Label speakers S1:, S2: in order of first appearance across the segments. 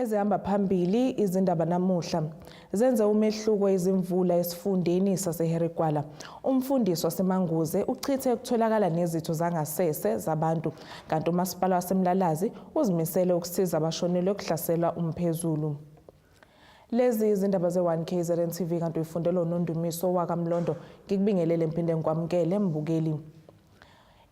S1: Ezihamba phambili izindaba namuhla zenze umehluko izimvula esifundeni saseHarry Gwala. Umfundisi waseManguze uchithe ukutholakala nezitho zangasese zabantu kanti umasipala waseMlalazi uzimisele ukusiza abashonelwe kuhlaselwa umphezulu. Lezi izindaba ze-1 KZN TV kanti uyifundelwa uNondumiso wakaMlondo. Ngikubingelele ngiphinde ngikwamukele mbukeli.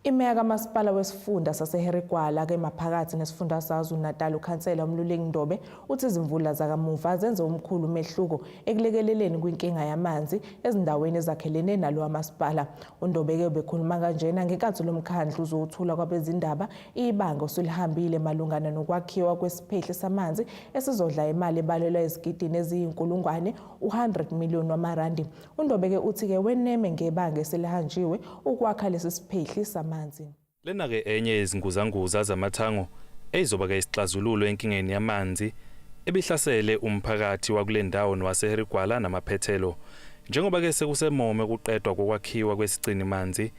S1: Imeya kaMasipala wesifunda saseHarry Gwala ke maphakathi nesifunda saKwaZulu-Natal ukhansela uMluleki Ndobe uthi izimvula zakamuva zenze omkhulu umehluko ekulekeleleni kwinkinga yamanzi ezindaweni ezakhelene nalowa masipala. UNdobe-ke ubekhuluma kanjena ngenkathi lo mkhandlu uzothula kwabezindaba ibanga osulihambile malungana nokwakhiwa kwesiphehli samanzi esizodla imali ebalelwa ezigidini eziyinkulungwane u-100 million wamarandi. UNdobeke uthi-ke weneme ngebanga eselihanjiwe ukwakha lesi siphehli samanzi.
S2: Lena-ke enye yezinguzanguza zamathango eyizoba-ke isixazululo enkingeni yamanzi ebihlasele umphakathi wakule ndawo nowaseHarry Gwala namaphethelo. Njengoba-ke sekusemome ukuqedwa kokwakhiwa kwesigcinimanzi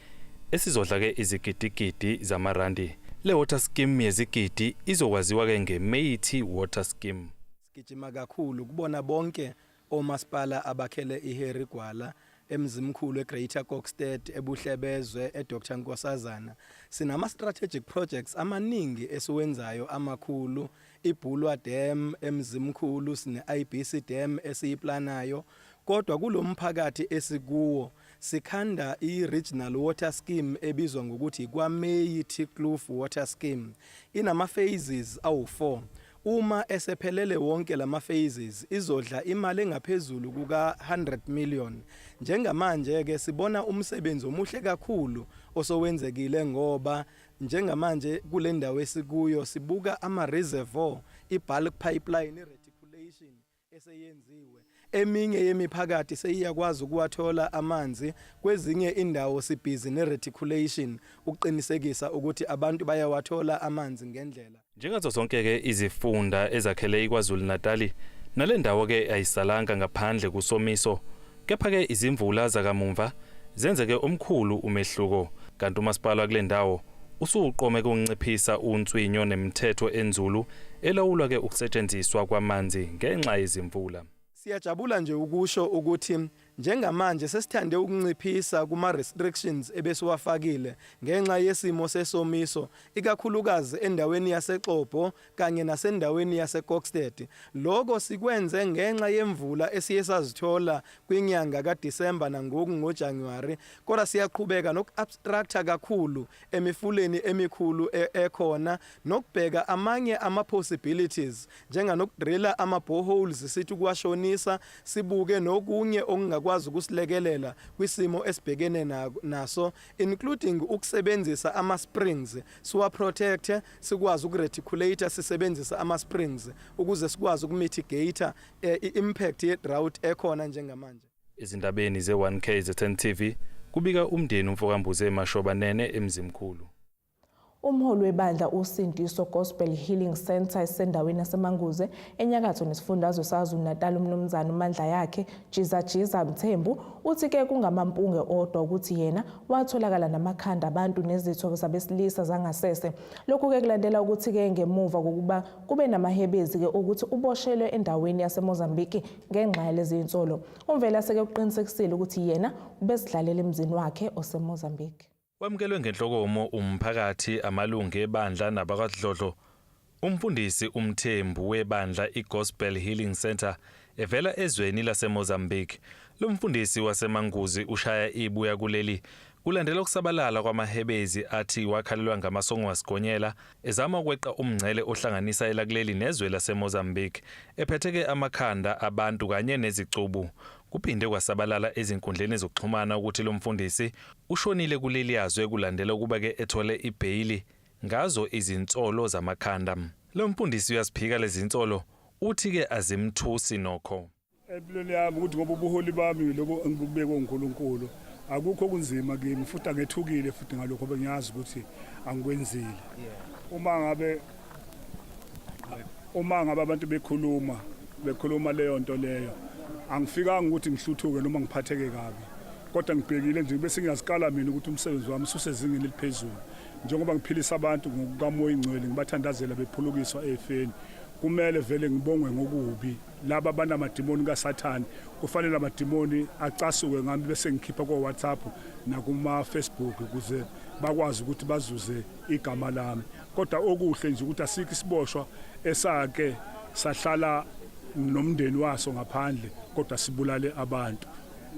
S2: esizodla-ke izigidigidi zamarandi. Le water scheme yezigidi izokwaziwa-ke nge-Meiti Water Scheme.
S3: Sigijima kakhulu kubona bonke omasipala abakhele iHarry Gwala, eMzimkhulu, eGreater Kokstad, eBuhlebezwe, eDr Nkosazana. Sinama-strategic projects amaningi esiwenzayo amakhulu, iBulwer Dam eMzimkhulu, sine-IBC Dam esiyiplanayo. Kodwa kulo mphakathi esikuwo sikhanda i-regional water scheme ebizwa ngokuthi iKwaMeyi Tikloof Water Scheme. Inama-phases awu-4. Uma esephelele wonke lama phases izodla imali engaphezulu kuka 100 million. Njengamanje ke sibona umsebenzi omuhle kakhulu osowenzekile ngoba njengamanje kule ndawo esikuyo sibuka ama reservoir, i-bulk pipeline, i-reticulation eseyenziwe. Eminye yemiphakathi seyiyakwazi ukuwathola amanzi, kwezinye indawo sibhizi ne-reticulation ukuqinisekisa ukuthi abantu bayawathola amanzi ngendlela.
S2: Njengazo zonke-ke izifunda ezakhele iKwaZulu-Natali, nale ndawo-ke ayisalanga ngaphandle kusomiso. Kepha-ke izimvula zakamumva zenzeke omkhulu umehluko, kanti umasipala kule ndawo usuqome ukunciphisa unswinyo nemithetho enzulu elawulwa-ke ukusetshenziswa kwamanzi ngenxa yezimvula.
S3: Siyajabula nje ukusho ukuthi njengamanje sesithande ukunciphisa kuma-restrictions ebesiwafakile ngenxa yesimo sesomiso, ikakhulukazi endaweni yaseXobho kanye nasendaweni yaseKokstad. Loko sikwenze ngenxa yemvula esiye sazithola kwinyanga kaDisemba nangoku ngoJanuwari, kodwa siyaqhubeka noku-abstracta kakhulu emifuleni emikhulu e, ekhona nokubheka amanye ama-possibilities njenganokudrilla ama-boreholes sithi ukuwashonisa sibuke nokunye okungakwazi ukusilekelela kwisimo esibhekene naso including ukusebenzisa ama-springs siwa-protecte sikwazi ukureticulate sisebenzisa ama-springs ukuze sikwazi ukumitigate i-impact ye-drought ekhona njengamanje.
S2: Ezindabeni ze-1 KZN TV kubika umndeni uMfokambuze Mashoba Nene eMzimkhulu.
S1: Umholi webandla uSindiso Gospel Healing Centre esendaweni yaseManguze enyakatho nesifundazwe saKwaZulu-Natal uMnumzane uMandlayakhe Jiza Jiza Mthembu uthi ke kungamampunge odwa ukuthi yena watholakala namakhanda abantu nezitho zabesilisa zangasese. Lokhu ke kulandela ukuthi ke ngemuva kokuba kube namahebezi ke ukuthi uboshelwe endaweni yaseMozambique ngenxa yalezi zinsolo. UMvelase ke uqinisekisile ukuthi yena ubezidlalela emzini wakhe oseMozambique.
S2: Wamukelwe ngenhlokomo umphakathi, amalungu ebandla nabakwaDlodlo. Umfundisi uMthembu webandla iGospel Healing Centre evela ezweni laseMozambique. Lo mfundisi waseManguzi ushaya ibuya kuleli kulandela ukusabalala kwamahebezi athi wakhalelwa ngamasongo wasigonyela ezama ukweqa umngcele ohlanganisa elakuleli nezwe laseMozambique ephetheke amakhanda abantu kanye nezicubu. Kuphinde kwasabalala ezinkundleni zokuxhumana ukuthi lo mfundisi ushonile kuleli yazwe kulandela ukuba-ke ethole ibheyili ngazo izinsolo zamakhanda. Lo mfundisi uyaziphika lezi nsolo, uthi-ke azimthusi nokho.
S4: Empilweni yami ukuthi ngoba ubuholi bami lobo engibubekwe uNkulunkulu akukho okunzima kimi futhi angethukile futhi ngalokho bengiyazi ukuthi angikwenzile. Uma ngabe uma ngabe abantu bekhuluma bekhuluma leyo nto leyo angifikanga ukuthi ngihluthuke noma ngiphatheke kabi kodwa ngibhekile nje bese ngiyazikala mina ukuthi umsebenzi wami ususezingeni eliphezulu njengoba ngiphilisa abantu ngokukamoya ingcwele ngibathandazela bephulukiswa efeni. Kumele vele ngibongwe ngokubi. Laba banamadimoni kaSathane kufanele amadimoni acasuke ngami bese ngikhipha ko-WhatsApp nakuma-Facebook ukuze bakwazi ukuthi bazuze igama lami. Kodwa okuhle nje ukuthi asikho isiboshwa esake sahlala nomndeni waso ngaphandle kodwa sibulale abantu.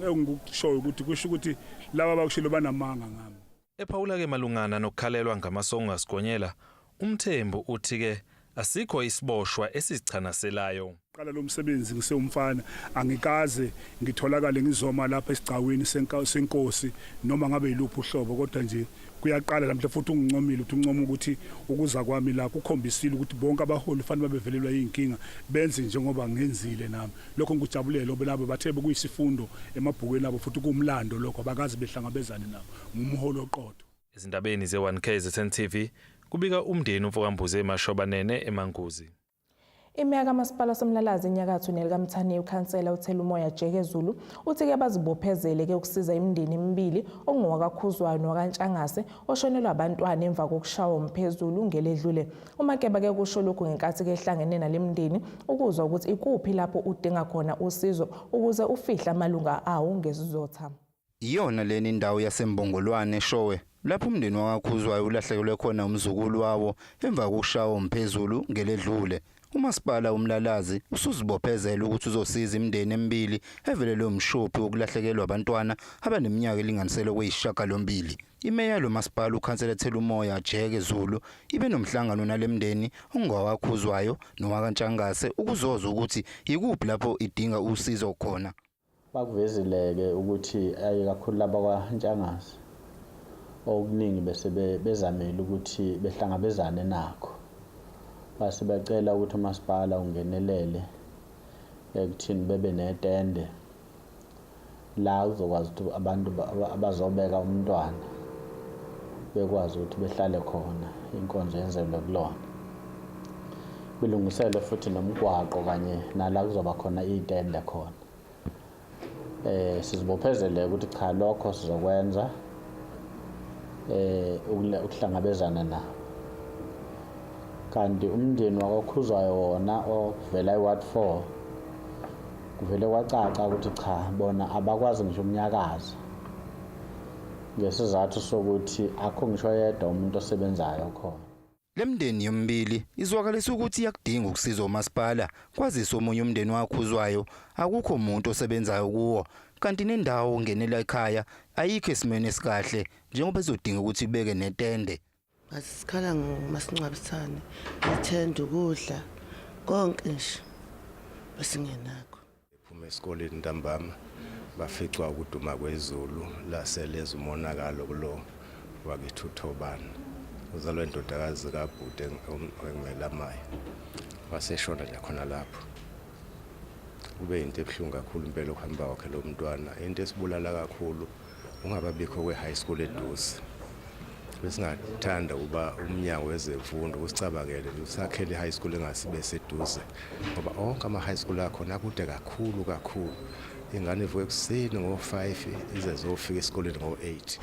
S4: Engikushoyo ukuthi kusho ukuthi laba abakushilo banamanga ngami.
S2: Ephawula-ke malungana nokukhalelwa ngamasongo asigonyela, uMthembu uthi-ke asikho isiboshwa esizichanaselayo.
S4: Qala lo msebenzi ngisewumfana angikaze ngitholakale ngizoma lapha esigcawini senkosi noma ngabe yiluphi uhlobo kodwa nje kuyaqala namhla futhi ungincomile ukuthi uncoma ukuthi ukuza kwami la kukhombisile ukuthi bonke abaholi fanele babevelelwa yinkinga benze njengoba ngenzile nami. Lokho ngikujabulela ngoba nabo bathe bekuyisifundo emabhukwini abo futhi kuwumlando lokho abakaze behlangabezane nabo ngumholi oqotho.
S2: Ezindabeni ze-1KZN TV kubika umndeni uMfokambuze eMashobanene eManguzi.
S1: Imeya kaMasipala waseMlalazi eNyakatho nelikaMthaniya ukhansela uThelumoya Jeke Zulu uthi-ke bazibophezele-ke ukusiza imindeni emibili okungowakaKhuzwayo nowakaNtshangase oshonelwe abantwana emva kokushawa umphezulu ngeledlule. UMakeba-ke kusho lokhu ngenkathi-ke ehlangene nale mindeni ukuzwa ukuthi ikuphi lapho udinga khona usizo ukuze ufihle amalunga awo ngesizotha.
S5: Iyona lena indawo yaseMbongolwane eShowe lapho umndeni wakwaKhuzwayo ulahlekelwe khona umzukulu wawo emva kokushawa umphezulu ngeledlule. UMasipala uMlalazi usuzibophezele ukuthi uzosiza imindeni emibili evelelwe umshophi wokulahlekelwa abantwana abaneminyaka elinganiselwe kweyisishiyagalombili. Imeya yalo masipala uKhansela Thelumoya Jeke Zulu ibe nomhlangano nale mndeni ongowaKhuzwayo nowakaNtshangase ukuzozwa ukuthi yikuphi lapho idinga usizo khona.
S6: Bakuvezile-ke ukuthi ayi kakhulu laba kwaNtshangase okuningi bese bezamile ukuthi behlangabezane nakho. Base becela ukuthi umasipala ungenelele ekuthini bebe netende la kuzokwazi ukuthi abantu abazobeka umntwana bekwazi ukuthi behlale khona inkonzo yenzelwe kulona. Bilungiselwe futhi nomgwaqo kanye nala kuzoba khona iy'tende khona. Eh sizibophezele ukuthi cha lokho sizokwenza eh ukuhlangabezana nabo. Kanti umndeni wakwaKhuzwayo wona ovela eWard 4 kuvele kwacaca ukuthi cha bona abakwazi ngisho ukunyakaza ngesizathu sokuthi akho ngisho yedwa umuntu osebenzayo khona.
S5: Le mndeni yomibili izwakalisa ukuthi iyakudinga ukusizwa umasipala kwazise omunye umndeni wakhuzwayo akukho muntu osebenzayo kuwo kanti nendawo ongenela ekhaya ayikho esimweni esikahle njengoba ezodinga ukuthi ibeke netende.
S7: Sikhala ngomasingcwabisane, ithende, ukudla, konke nje besingenakho.
S8: Phuma esikoleni ntambama baficwa ukuduma kwezulu laseleza umonakalo kulo wakithi uThobani uzalwa indodakazi kabhuti engimelamayo waseshona nje khona lapho. Kube yinto ebuhlungu kakhulu impela ukuhamba kwakhe lo mntwana. Into esibulala kakhulu ungababikho kwe-high school eduze. Besingathanda ukuba umnyango wezemfundo usicabangele nje usakhele i-high school engasibe seduze ngoba onke ama-high school akhona akude kakhulu kakhulu. Ingane ivuka ekuseni ngo-5 ize zofika esikoleni ngo-8.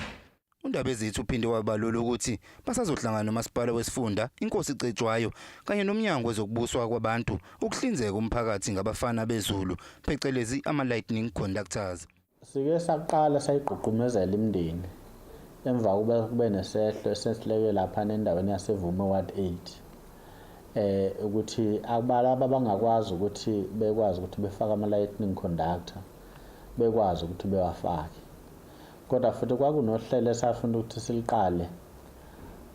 S5: UNdabezethu uphinde wabalula ukuthi basazohlangana nomasipala wesifunda iNkosi Cetshwayo kanye nomnyango wezokubuswa kwabantu ukuhlinzeka umphakathi ngabafana bezulu phecelezi ama-lightning conductors.
S6: Sike saqala sayigqugqumezela imindeni emva kuba kube nesehlo esehleke lapha endaweni yaseVume Ward 8 ukuthi abalaba abangakwazi ukuthi bekwazi ukuthi befake ama lightning conductor bekwazi ukuthi bewafake kodwa futhi kwakunohlelo esafuna ukuthi siliqale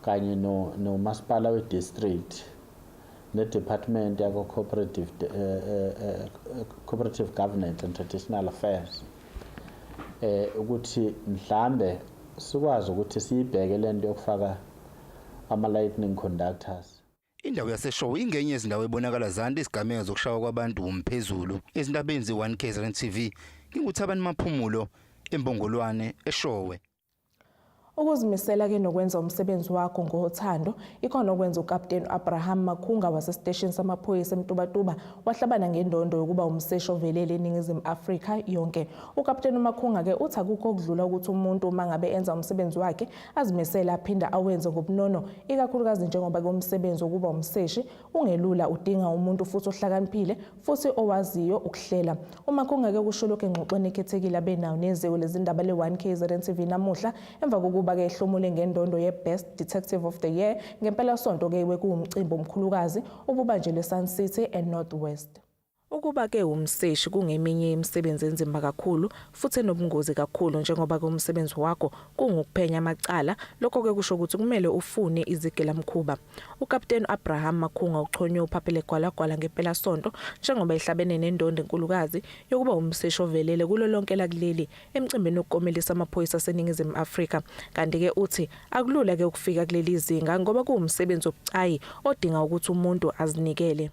S6: kanye nomasipala no we-district ne-department yako-cooperative cooperative governance and traditional affairs ukuthi mhlambe sikwazi ukuthi siyibheke lento yokufaka ama-lightning conductors.
S5: Indawo yaseShowe ingenye yezindawo ebonakala zande izigameko zokushawa kwabantu wumphezulu. Ezindabeni ze-1 KZN TV, nginguThabani Maphumulo, eMbongolwane, eShowe.
S1: Ukuzimisela ke nokwenza umsebenzi wakho ngothando ikhona okwenza uKapteni Abraham Makhunga wasesiteshini samaphoyisa eMtubatuba wahlabana ngendondo yokuba umseshi ovelele eNingizimu Afrika yonke. UKapteni uMakhunga ke uthi akukho okudlula ukuthi umuntu uma ngabe enza umsebenzi wakhe azimisele aphinde awenze ngobunono, ikakhulukazi njengoba ke umsebenzi wokuba umseshi ungelula, udinga umuntu futhi ohlakaniphile futhi owaziyo ukuhlela. UMakhunga ke kusho lokhu engxoxweni ekhethekile abenayo neziko lezindaba le-1 KZN TV namuhla emva kokuba ke ehlomule ngendondo ye-Best Detective of the Year ngempelasonto ke bekuwumcimbi omkhulukazi obubanjelwe eSun City eNorth West. Ukuba ke umseshi kungeminye imisebenzi enzima kakhulu futhi enobungozi kakhulu njengoba ke umsebenzi wakho kungukuphenya amacala, lokho ke kusho ukuthi kumele ufune izigilamkhuba. UKapteni Abraham Makhunga uchonywe uphaphele gwalagwala ngempelasonto njengoba ehlabene nendondo enkulukazi yokuba umseshi ovelele kulo lonke lakuleli emcimbini wokukomelisa amaphoyisa aseNingizimu Afrika. Kanti-ke uthi akulula ke ukufika kuleli zinga ngoba kuwumsebenzi obucayi odinga ukuthi umuntu azinikele.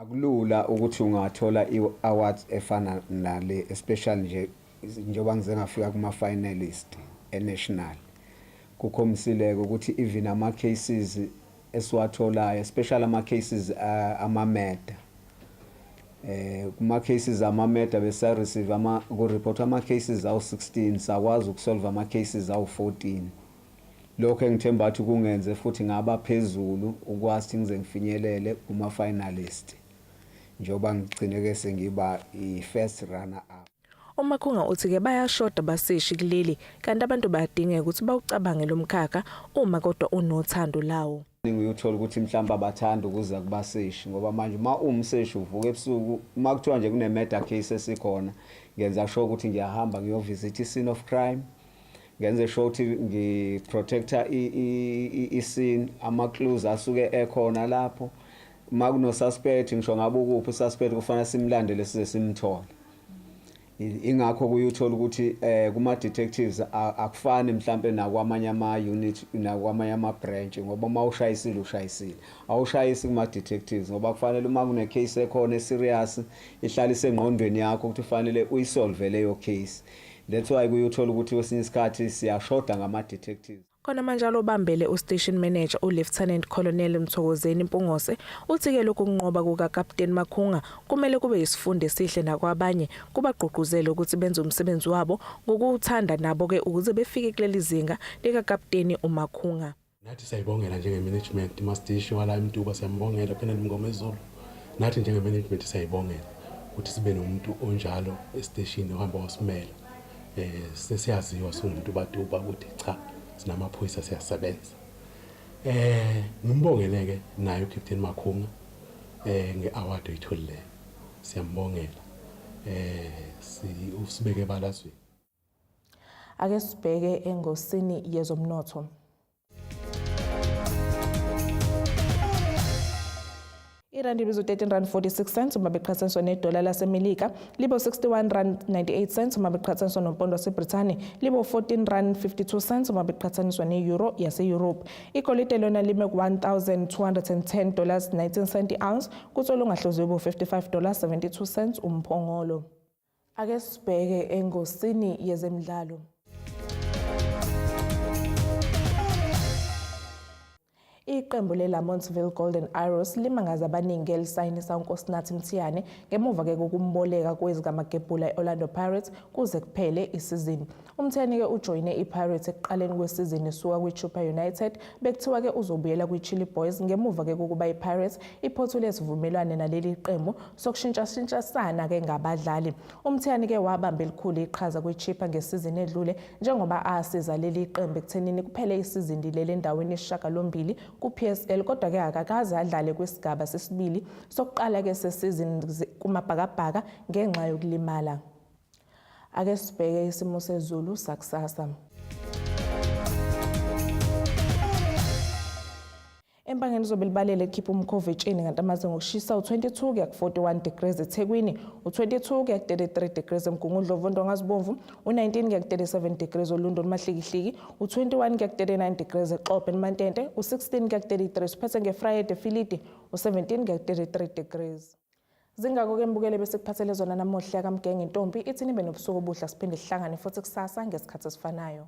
S9: Akulula ukuthi ungathola i-awards efana nale, especially nje njengoba ngize ngafika kuma-finalist e-national. Kukhombisileke ukuthi even ama-cases esiwatholayo, especially ama-cases ama-murder, kuma-cases ama-murder besa receive ama ku-report ama-cases awu-16, sakwazi ukusolve ama-cases awu-14. Lokho engithemba ukuthi kungenze futhi ngaba phezulu ukwazi ukuthi ngize ngifinyelele kuma-finalist, njengoba ngigcine ke sengiba i-first runner up.
S1: UMakhunga uthi-ke bayashoda abaseshi kuleli, kanti abantu bayadingeka ukuthi bawucabange lo mkhakha uma kodwa unothando lawo.
S9: Uyothola ukuthi mhlawumbe abathanda ukuza kubaseshi, ngoba manje uma uwumseshi uvuka ebusuku, uma kuthiwa nje kune-murder case esikhona, ngenza sure ukuthi ngiyahamba ngiyovisit i-scene of crime, ngenze sure ukuthi ngiprotecta i-scene, ama-clues asuke ekhona lapho. Uma kuno-suspect, ngisho ngabe ukuphi u-suspect, kufanele simlandele size simthole. Ingakho kuye uthola ukuthi kuma detectives akufani mhlambe nakwamanye ama unit, nakwamanye ama branch, ngoba uma ushayisile ushayisile, awushayisi kuma detectives, ngoba kufanele uma kune case ekhona serious ihlala isengqondweni yakho ukuthi kufanele uyisolve leyo case. That's why kuye uthola ukuthi kwesinye isikhathi siyashoda ngama detectives.
S1: Khona manjalo, obambele ustation manager uLieutenant Colonel Mthokozeni Mpungose uthi-ke lokhu kunqoba kukaKapteni Makhunga kumele kube yisifundo esihle nakwabanye, kubagqugquzele ukuthi benze umsebenzi wabo ngokuwuthanda nabo-ke ukuze befike kuleli zinga likaKapteni uMakhunga.
S10: Nathi siyayibongela njenge-management, masitishi wala eMtuba, siyambongela Colonel Mngomezulu. Nathi njenge-management siyayibongela ukuthi sibe nomuntu onjalo esiteshini ohamba wasimela. Sesiyaziwa singuMtubatuba ukuthi cha, sinamaphoyisa, siyasebenza. Ngimbongele-ke naye uCaptain Makhunga nge-award oyitholileyo, siyambongela, usibeke ebalazweni.
S1: Ake sibheke engosini yezomnotho. Irandi ibizo 13 rand 46 cents uma beqhathaniswa nedola laseMelika, libo 61 rand 98 cents uma beqhathaniswa nompondo waseBrithani, libo 14 rand 52 cents uma beqhathaniswa ne-euro yase-Europe. Igolide lona lime ku-1210 dollars 19 cent i-ounce, kuthi olungahloziwe bo-55 dollars 72 cents umphongolo. Ake sibheke engosini yezemidlalo. Iqembu le-Lamontville Golden Arrows limangaza abaningi elisayinisa uNkosinathi Mthiyane ngemuva-ke kokumboleka kwezikamagebhula e-Orlando Pirates kuze kuphele isizini. UMthiyane-ke ujoyine i-Pirates ekuqaleni kwesizini esuka kwi-Chippa United. Bekuthiwa-ke uzobuyela kwi-Chilli Boys ngemuva-ke kokuba i-Pirates iphothule isivumelwane naleli qembu sokushintshashintshisana-ke ngabadlali. UMthiyane-ke wabamba elikhulu iqhaza kwi-Chippa ngesizini edlule njengoba asiza leli qembu ekuthenini kuphele isizini leli endaweni yesishiyagalombili ku-PSL, kodwa-ke akakaze adlale kwisigaba sesibili sokuqala-ke sesizini kumabhakabhaka ngenxa yokulimala. Ake sibheke isimo sezulu sakusasa. Empangeni lizobe libalele likhipha umkhovu etsheni, kanti amazinga okushisa u-22 kuya ku-41 degrees eThekwini, u-22 kuya ku-33 degrees eMgungundlovu Ndongazibomvu, u-19 kuya ku-37 degrees Olundi Olumahlikihliki, u-21 kuya ku-39 degrees eXobho eMantente, u-16 kuya ku-33 siphethe ngeVryheid eFilidi, u-17 kuya ku-33 degrees. Zingako-ke mbukele besikuphathele zona namuhla kaMgenge Ntombi, ithi nibe nobusuku obuhle, siphinde sihlangane futhi kusasa ngesikhathi esifanayo.